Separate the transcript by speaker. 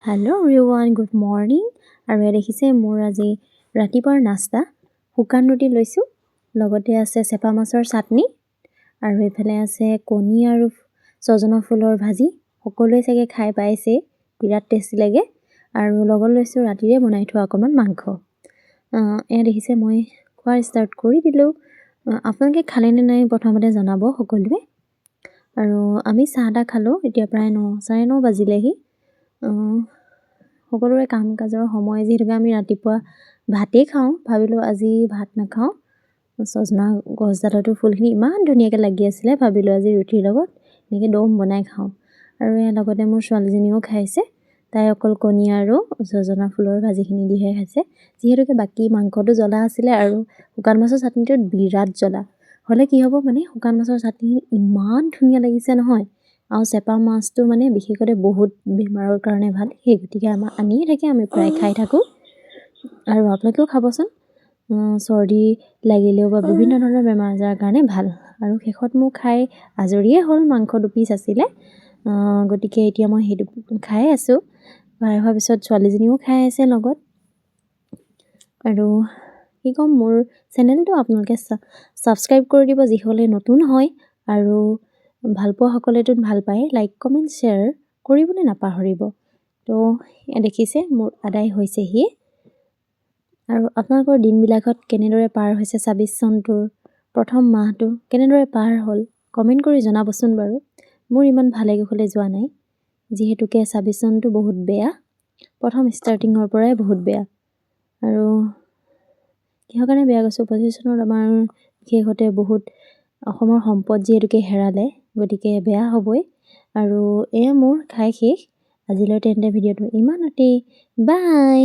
Speaker 1: Hello everyone, good morning. আৰু এয়া দেখিছে মোৰ আজি ৰাতিপুৱাৰ নাস্তা। শুকান ৰুটি লৈছোঁ, লগতে আছে চেপা মাছৰ চাটনি আৰু এইফালে আছে কণী আৰু ছজনা ফুলৰ ভাজি। সকলোৱে চাগে খাই পাইছেই, বিৰাট টেষ্টি লাগে। আৰু লগত লৈছোঁ ৰাতিৰে বনাই থোৱা অকণমান মাংস। এয়া দেখিছে, মই খোৱা ষ্টাৰ্ট কৰি দিলোঁ। আপোনালোকে খালেনে নাই প্ৰথমতে জনাব সকলোৱে। আৰু আমি চাহ তাহ খালোঁ। এতিয়া প্ৰায় 9, 9:30 বাজিলেহি। সকলোৰে কাম কাজৰ সময় যিহেতুকে আমি ৰাতিপুৱা ভাতেই খাওঁ, ভাবিলোঁ আজি ভাত নাখাওঁ। ছজনা গছডালতো ফুলখিনি ইমান ধুনীয়াকৈ লাগি আছিলে, ভাবিলোঁ আজি ৰুটিৰ লগত এনেকৈ দম বনাই খাওঁ। আৰু ইয়াৰ লগতে মোৰ ছোৱালীজনীও খাইছে। তাই অকল কণী আৰু ছজনা ফুলৰ ভাজিখিনি দিহে খাইছে, যিহেতুকে বাকী মাংসটো জ্বলা আছিলে আৰু শুকান মাছৰ চাটনিটোত বিৰাট জ্বলা হ'লে কি হ'ব, মানে শুকান মাছৰ চাটনিখিনি ইমান ধুনীয়া লাগিছে নহয়। আৰু চেপা মাছটো মানে বিশেষতে বহুত বেমাৰৰ কাৰণে ভাল, সেই গতিকে আমাৰ আনিয়ে থাকে, আমি প্ৰায় খাই থাকোঁ। আৰু আপোনালোকেও খাবচোন, চৰ্দি লাগিলেও বা বিভিন্ন ধৰণৰ বেমাৰ আজাৰৰ কাৰণে ভাল। আৰু শেষত মোৰ খাই আজৰিয়ে হ'ল, মাংস দুপিচ আছিলে, গতিকে এতিয়া মই সেইটো খাই আছোঁ। খাই হোৱাৰ পিছত ছোৱালীজনীও খাই আছে লগত। আৰু কি ক'ম, মোৰ চেনেলটো আপোনালোকে ছাবস্ক্ৰাইব কৰি দিব যিসকলে নতুন হয়, আৰু ভালপোৱাসকলেতো ভাল পায়, লাইক, কমেণ্ট, শ্বেয়াৰ কৰিবলৈ নাপাহৰিব। তো দেখিছে, মোৰ আদায় হৈছেহি। আৰু আপোনালোকৰ দিনবিলাকত কেনেদৰে পাৰ হৈছে, 26 চনটোৰ প্ৰথম মাহটো কেনেদৰে পাৰ হ'ল, কমেণ্ট কৰি জনাবচোন বাৰু। মোৰ ইমান ভালে কুশলে যোৱা নাই, যিহেতুকে 26 চনটো বহুত বেয়া, প্ৰথম ষ্টাৰ্টিঙৰ পৰাই বহুত বেয়া। আৰু কিহৰ কাৰণে বেয়া কৈছোঁ, 25 চনত আমাৰ বিশেষতে বহুত অসমৰ সম্পদ যিহেতুকে হেৰালে, গতিকে বেয়া হ'বই। আৰু এয়া মোৰ খাই শেষ। আজিলৈ তেন্তে ভিডিঅ'টো ইমানতেই, বাই।